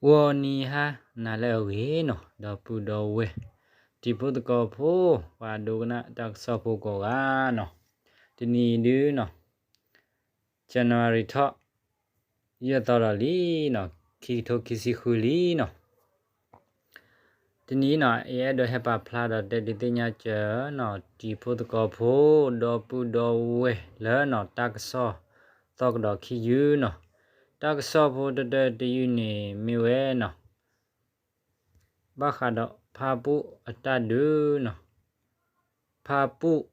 ဂီၤနံၤဟါနၤလၢအဂ့ၤနီၤ, ဒီပုၢ်ဒီဝဲၢ် တံၤဖိသကိးဖိ ပှၤဒိကနၣ်တၢ်ကစီၣ်ဖိကိးဂၤနီၤ, တနံၤအံၤဒုနီၤ January ထီၣ် ယဲၢ်သီဒီးလံနီၤ, ခံကထိခံဆံဃုလံနီၤ. တနံၤနီၤ ယအဲၣ်ဒိးဟဲပာ်ဖျါဒီးတဲဒုးသ့ၣ်ညါစၢၤနီၤ တံၤဖိသကိးဖိ ဒီပုၢ်ဒီဝဲၢ်လၢနီၤ တၢ်ကစီၣ်သီကဒီးခံယုၢ်နီၤ. တၢ်ကစီၣ်ဖိတတၢတယုၢ်န့ၣ်မ့ၢ်ဝဲနီၤ ဘၣ်ဃးဒီးဖါပူၣ်အတၢ်ဒုးနီၤ, ဖါပူၣ်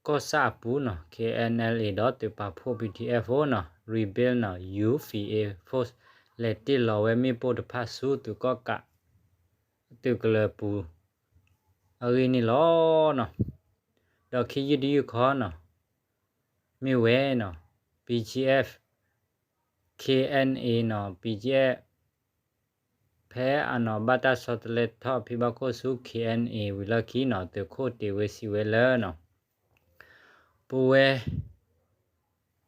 ကီၢ်ဆၣ်အပူၤနီၤ K N L A ဒီးသုးပာ်ဖှိၣ် P T F နီၤ rebel နီၤ U V A force လဲၤတ့ၢ်လီၤဝဲမ့ၣ်ပိၢ်တဖၣ်ဆူသုးကီၣ်ကး သုးကလၢၤပူၤ အဂ့ၢ်န့ၣ်လီၤနီၤ. ဒီးခံယုၢ်တယုၢ်ခီနီၤ မ့ၢ်ဝဲနီၤ B G F K N A နီၤ B G F ဖဲအနီၤဘၣ်တၢ်ဆီတလဲထီၣ်ဖံးဘၣ်ခိၣ်ဆူ K N A ဝံၤလီၢ်ခံနီၤ သုးခိၣ်တ့ၢ်ဝဲစံးဝဲလၢနီၤ ပဝဲ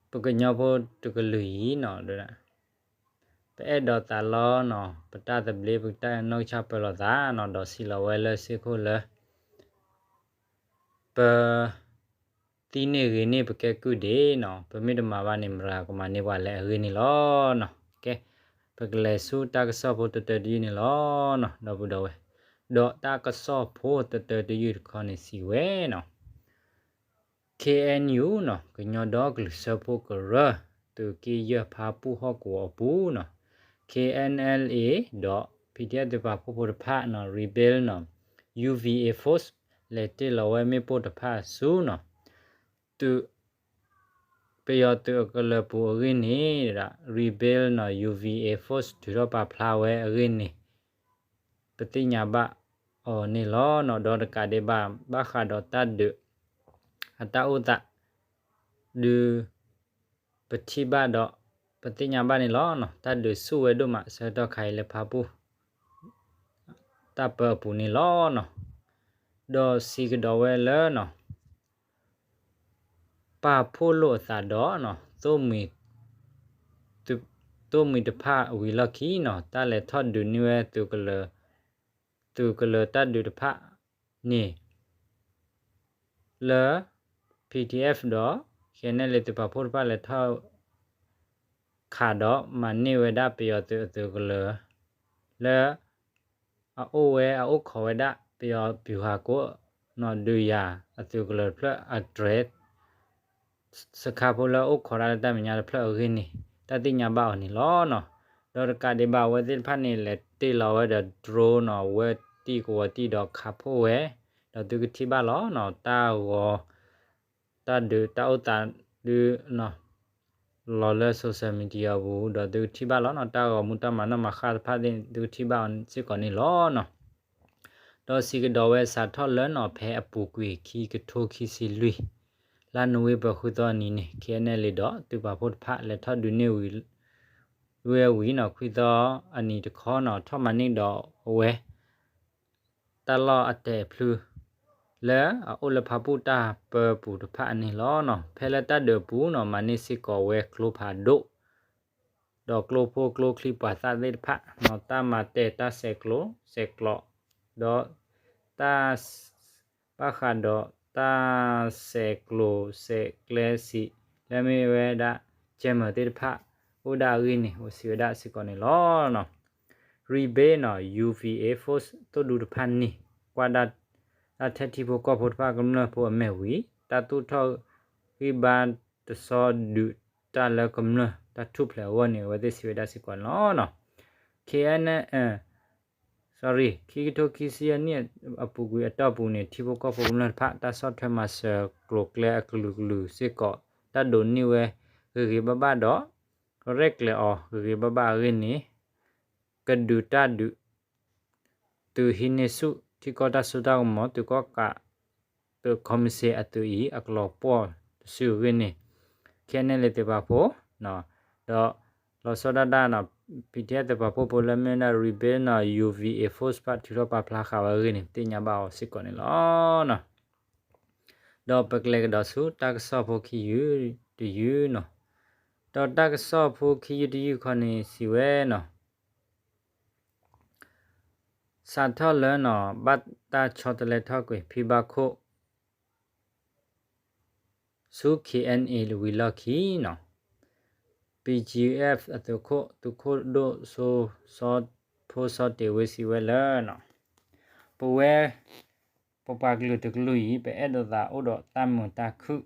ပကညီဖိတကလုာ်အံၤနီၤ ပအဲၣ်ဒိးသးလီနီၤ ပတၢ်သဘျ့ ပတၢ်နီၢ်ကစၢ်ပၢလီၤသးနီၤ ဒီးစံးလီၤဝဲလၢစ့ၢ်ခိၣ်လၢ ပ သံန့ၢ်ဂ့ၤန့ၢ်ပကဲကုၢ်ဒ့နီၤ ပမ့ၢ်တမၤဘၣ်န့ၣ် မတၤကမၤန့ၢ်ပှၤလဲၣ်အဂ့ၢ်န့ၣ်လီၤနီၤ. ကဲ ပကလဲၤဆူတၢ်ကစီၣ်ဖိတတၢတယုၢ်န့ၣ်လီၤနီၤ ဒီပုၢ်ဒီဝဲၢ်, ဒီးတၢ်ကစီၣ်ဖိတတၢတယုၢ်တခီန့ၣ်စံးဝဲနီၤ K N U နီၤ ကညီဒီကလုာ်စၢဖှိၣ်ကရၢ သုးက့ယဲၢ်ဖါပူၣ်ဟီၣ်ကဝီၤအပူၤနီၤ K N L A ဒီး P T F သုးပာ်ဖှိၣ်ဖိတဖၣ်နီၤ rebel နီၤ U V A force လဲၤတ့ၢ်လီၤဝဲမ့ၣ်ပိၢ်တဖၣ်ဆူနီၤ သုး ပယီၤသုးအကလၢၤပူၤအဂ့ၢ်န့ၣ် rebel နီၤ U V A force ထုးထီၣ်ပာ်ဖျါဝဲအဂ့ၢ်န့ၣ် ပသ့ၣ်ညါဘၣ်အီၤန့ၣ်လီၤနီၤ. ဒီးတကးဒံးဘၣ် ဘၣ်ဃးဒီးတၢ်ဒုး အတၢ်အိၣ်သး ဒုး ပထံၣ်ဘၣ်ဒီး ပသ့ၣ်ညါဘၣ်န့ၣ်လီၤနီၤ. တၢ်ဒုးဆူၣ်ဝဲဒိၣ်မး ဆၢကတီၢ်ခါအံၤလၢဖါပူၣ် တၢ်ပၢအပူၤန့ၣ်လီၤနီၤ. ဒီးစံးကဒီးဝဲလၢနီၤ ပာ်ဖှိၣ်လိာ်အသးဒီးနီၤ သိၣ်မှံၤတဖၣ်ဝံၤလီၢ်ခံနီၤ တၢ်လဲၤထီၣ်ဒုးန့ၢ်ဝဲ သုးကလၢၤတၢ်ဒုးတဖၣ်န့ၣ် လၢ P T F ဒီး K N L A သုးပာ်ဖှိၣ်တဖၣ်လဲၤထီၣ် ခးဒီးမၤန့ၢ်ဝဲဒၣ်ပယီၤသုးအသုးကလၢၤ လၢ အအိၣ်ဝဲအအိၣ်ခိးဝဲဒၣ် ပယီၤပျူၤဟးကိးနီၤ ဒုးယၤအသုးကလၢၤတဖျၢၣ်အတြဲၤ စခါဖိလၢအိၣ်ခိးတၢ်လၢတၢ်မဲာ်ညါတဖျၢၣ်အဂ့ၢ်န့ၣ် တၢ်သ့ၣ်ညါဘၣ်အီၤန့ၣ်လီၤနီၤ. ဒီးတကးဒံးဘၣ်အဝဲသ့ၣ်တဖၣ်န့ၣ် လဲၤတ့ၢ်လီၤဝဲဒီး drone နီၤ ဝဲတံၢ်ကဝီၤတံၢ်ဒီးခးဖှိၣ်ဝဲ ဒီးသုကထံၣ်ဘၣ်လီၤနီၤ တၢ်ဂီၤ တၢ်ဒုးတၢ်အိၣ်သးဒုး လီၤလၢ social media ပူၤ ဒီးသုကထံၣ်ဘၣ်လီၤနီၤ တၢ်ဂီၤမူတၢ်မၤနီၣ်မၤဃၣ်တဖၣ်သ့ၣ် သုကထံၣ်ဘၣ်အီၤစ့ၢ်ကီးန့ၣ်လီၤနီၤ. ဒီးစံးကဒီးဝဲစးထီၣ်လၢနီၤ ဖဲအပူၤကွံာ်ခံကထိခံဆံလွံၢ် လါနိၣ်ဝ့ဘၢၣ်ခွံသီအနံၤန့ၣ် K N L A ဒီးသုးပာ်ဖှိၣ်တဖၣ်လဲၤထီၣ်ဒုးန့ၢ်ဝဲဝံၤနီၤ ခွံသီအနံၤတခီနီၤ ထီၣ်မၤန့ၢ်ဒီးအဝဲ တၢ်လီၢ်အတဲာ်ဖျု လၢအအိၣ်လၢဖါပူၣ်တၢ်ပၢပူၤတဖၣ်အန့ၣ်လီၤနီၤ. ဖဲလၢတၢ်ဒုးအပူၤနီၤ မၤန့ၢ်စ့ၢ်ကီးဝဲကျိဖးဒိၣ် ဒီးကျိဖိကျိချံပှၤသၣ်သ့ၣ်တဖၣ်နီၤ တၢ်မၤတဲာ်တၢ်ဆဲးကျိးဆဲးကျိး ဒီးတၢ် ဘၣ်ဃးဒီးတၢ်ဆဲးကျိးဆဲးကျဲစံး လၢမ့ၢ်ဝဲဒၣ် jammer သ့ၣ်တဖၣ် အိၣ်ဒၣ်အဂ့ၢ်န့ၣ် အိၣ်စံးဝဲဒၣ်စ့ၢ်ကီးန့ၣ်လီၤနီၤ. Rebel နီၤ U V A force သိၣ်ဒူတဖၣ်န့ၣ် ကွၢ်ဒၣ်တၢ်ထဲထံဖိကီၢ်ဖိတဖၣ်ကမျၢၢ်ဖိအမဲာ်ဝံၤ တၢ်သူၣ်ထီၣ်ဂံၢ်ဘါတဆီဒုးတၢ်လၢကမျၢၢ်တၢ်ထူၣ်ဖျဲးအဂီၢ်န့ၣ် အဝဲသ့ၣ်စံးဝဲဒၣ်စ့ၢ်ကီးန့ၣ်လီၤနီၤ. K N L sorry ခံကထိခံဆံယဲၢ်နံၣ်အပူၤကွံာ်အတီၢ်ပူၤန့ၣ် ထံဖိကီၢ်ဖိကမျၢၢ်တဖၣ် တၢ်ဆီၣ်ထွဲမၤစၢၤကျိၤကျဲအကလုာ်ကလုာ်စ့ၢ်ကီး တၢ်ဒိးန့ၢ်ဝဲဂ့ၤဂ့ၤဘၣ်ဘၣ်ဒီး ရဲၣ်ကျဲၤအီၤဂ့ၤဂ့ၤဘၣ်ဘၣ်အဂ့ၢ်န့ၣ် ကဒုးတၢ်ဒုး သုးဟံးန့ၢ်ဆူၣ် ထံကီၢ်တၢ်စိတၢ်ကမီၤ သုးကီၣ်ကး သုးခီမ့ၢ်စ့အသုးအံၤ အကလီၤပှီၢ်တစုအဂ့ၢ်န့ၣ် K N L A သုးပာ်ဖှိၣ် ဒီးလီၤဆီဒၣ်တၢ်နီၤ P T F သုးပာ်ဖှိၣ်ဖိလၢမ့ၢ်ဝဲဒၣ် Rebel နီၤ U V A force တဖၣ်ထုးထီၣ်ပာ်ဖျါဃာ်ဝဲအဂ့ၢ်န့ၣ် သ့ၣ်ညါဘၣ်အီၤစ့ၢ်ကီးန့ၣ်လီၤ. ဒီးပကလဲၤကဒီးဆူတၢ်ကစီၣ်ဖိခံယုၢ်တယုၢ်နီၤ ဒီးတၢ်ကစီၣ်ဖိခံယုၢ်တယုၢ်ခီန့ၣ်စံးဝဲနီၤ စးထီၣ်လၢနီၤ ဘၣ်တၢ်ဆီတလဲထီၣ်ကွံာ်ဖံဘၣ်ခိၣ် ဆူ KNA ဝံၤလီၢ်ခံနီၤ BGF အသုးခိၣ် သုးခိၣ်ဒိၣ်စိ စီၤဖိစီၤတ့ၤဝ့စံးဝဲလၢနီၤ ပဝဲ ပပှၤကလုာ်တကလုာ်အံၤ ပအဲၣ်ဒိးသးအိၣ်ဒီးတၢ်မုာ်တၢ်ခုၣ်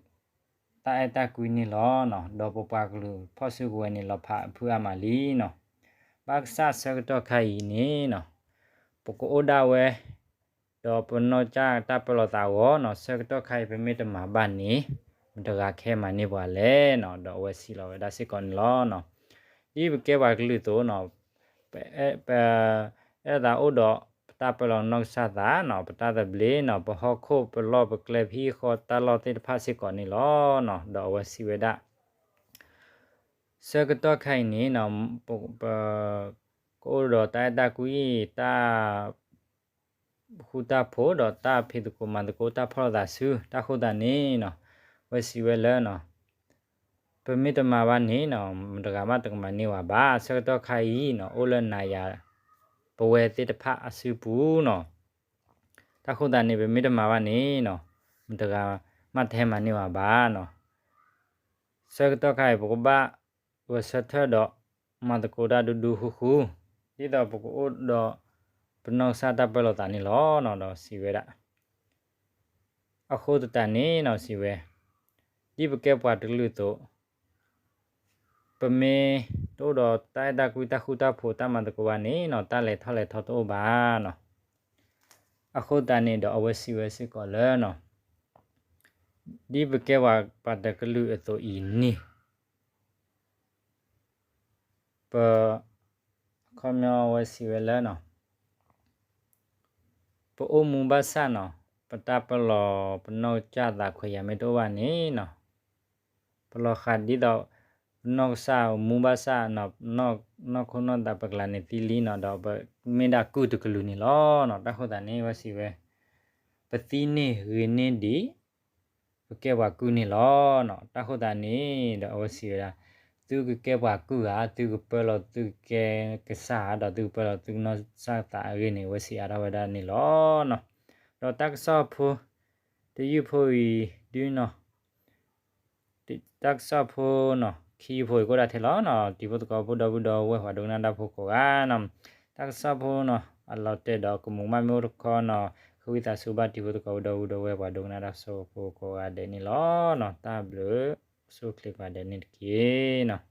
တၢ်အဲၣ်တၢ်ကွံန့ၣ်လီၤနီၤ ဒီးပပှၤကလုာ်ဖီၣ်စုကဝဲၤန့ၣ်လီၤဖးအဖုအါမးလံနီၤ ဘၣ်ဆၣ်ဆၢကတီၢ်ခါအံၤန့ၣ်နီၤ ပကအိၣ်ဒၣ်ဝဲ ဒီးပနီၢ်ကစၢ်တၢ်ပၢလီၤသးအဂီၢ်နီၤ ဆၢကတီၢ်ခါအံၤပမ့ၢ်တမၤဘၣ်န့ၣ် မတဂၤကဟဲမၤန့ၢ်ပှၤလဲၣ်နီၤ ဒီးအဝဲစံးလီၤဝဲဒၣ်စ့ၢ်ကီးန့ၣ်လီၤနီၤ ဒ်ပကဲပှၤကလုာ်အသိးနီၤ ပ ပအဲၣ်သးအိၣ်ဒီးပတၢ်ပၢလီၤနီၢ်ကစၢ်သးနီၤ ပတၢ်သဘျ့နီၤ ပဟီၣ်ခိၣ်ပလီၢ်ပကျဲ ပဟံၣ်ဃီတၢ်လီၢ်သ့ၣ်တဖၣ်စ့ၢ်ကီးန့ၣ်လီၤနီၤ ဒီးအဝဲစံးဝဲဒၣ် ဆၢကတီၢ်ခါအံၤန့ၣ်နီၤ ပ ကအိၣ်ဒီးတၢ်အဲၣ်တၢ်ကွံ တၢ် ဃူတၢ်ဖိး ဒီးတၢ်ဖံးသကိးမၤသကိး တၢ်ဖီၣ်လိာ်သးဆူ တၢ်ဃိသးန့ၣ်နီၤ အဝဲစံးဝဲလၢနီၤ ပမ့ၢ်တမၤဘၣ်န့ၣ်နီၤ မတဂၤမးတကမၤန့ၢ်ဝဲဘၣ် ဆၢကတီၢ်ခါအံၤနီၤ အိၣ်လၢနၤယၤ ပဝဲသ့ၣ်တဖၣ်အစုပူၤနီၤ တၢ်ဃိသးန့ၣ် ပမ့ၢ်တမၤဘၣ်န့ၣ်နီၤ မတဂၤမးတဟဲမၤန့ၢ်ဝဲဘၣ်နီၤ ဆၢကတီၢ်ခါအံၤ ပကဘၣ်ဂဲၤဆၢထၢၣ်ဒီး မၤသကိးတၢ်ဒူဒူဃူဃူ, ဒ်သိးပကအိၣ်ဒီး ပနီၢ်ကစၢ်တၢ်ပၢလီၤသးန့ၣ်လီၤနီၤ ဒီးစံးဝဲဒၣ်. အဃိသတးန့ၣ်နီၤ စံးဝဲ, ဒ်ပကဲပှၤတကလုာ်အသိး, ပမ့ၢ်တအိၣ်ဒီးတၢ်အဲၣ်တၢ်ကွံ တၢ်ဃူတၢ်ဖိး တၢ်မၤသကိးဘၣ်န့ၣ်နီၤ တၢ်လဲၤထီၣ်လဲၤထီတအိၣ်ဘၣ်နီၤ. အဃိသတးန့ၣ်ဒီး အဝဲစံးဝဲစ့ၢ်ကီးလၢနီၤ ဒ်ပကဲပှၤ ပှၤတကလုာ်အသိးအံၤန့ၣ် ပ အခီပညီအဝဲစံးဝဲလၢနီၤ ပအိၣ်မူဘၣ်ဆၣ်နီၤ ပတၢ်ပၢလီၤ ပနီၢ်ကစၢ်သးခွဲးယာ်မ့ၢ်တအိၣ်ဘၣ်န့ၣ်နီၤ ပလီၤဃာ်ဒ်သိး ပနီၢ်ကစၢ်မူဘၣ်ဆၣ်နီၤ နီၢ်ခိနီၢ်သးပကလၤန့ၣ်သံလံနီၤ ဒီးပမ့ၢ်ဒၣ်ကုၢ်တကလုာ်န့ၣ်လီၤနီၤ. တၢ်ဃိသတးန့ၣ် အဝဲစံးဝဲ ပသံန့ၢ်ဂ့ၤန့ၢ်ဒံး ပကဲပှၤကုၢ်န့ၣ်လီၤနီၤ. တၢ်ဃိသတးန့ၣ်ဒီး အဝဲစံးဝဲဒၣ် သုကကဲပှၤကုၢ်ဧါ သုကပၢလီၤသုကဲကစၢ်ဧါ ဒီးသုကပၢလီၤသုနီၢ်ကစၢ်သးအဂ့ၢ်န့ၣ် အဝဲစံးအါထီၣ်ဝဲဒၣ်န့ၣ်လီၤနီၤ. ဒီးတၢ်ကစီၣ်ဖိ တယုၢ်ဖိအံၤဒုနီၤ တၢ်ကစီၣ်ဖိနီၤ ခံယုၢ်ဖိအံၤ ကအိၣ်ဒၣ်ထဲလီၤနီၤ. တံၤဖိသကိးဖိဒီပုၢ်ဒီဝဲၢ်ပှၤဒိကနၣ်တၢ်ဖိကိးဂၤနီၤ တၢ်ကစီၣ်ဖိနီၤ အလီၤတဲာ်ဒီးကမူးမးမ့ၢ်အိၣ်တခီနီၤ ဃ့ဝံသးစူၤဘၣ်တံၤဖိသကိးဖိဒီပုၢ်ဒီဝဲၢ် ပှၤဒိကနၣ်တၢ်ကစီၣ်ဖိကိးဂၤဒဲးန့ၣ်လီၤနီၤ. တၢ်ဘျုး ဆိၣ်ချ့ကိးဂၤဒဲးန့ၣ်တက့ၢ်နီၤ.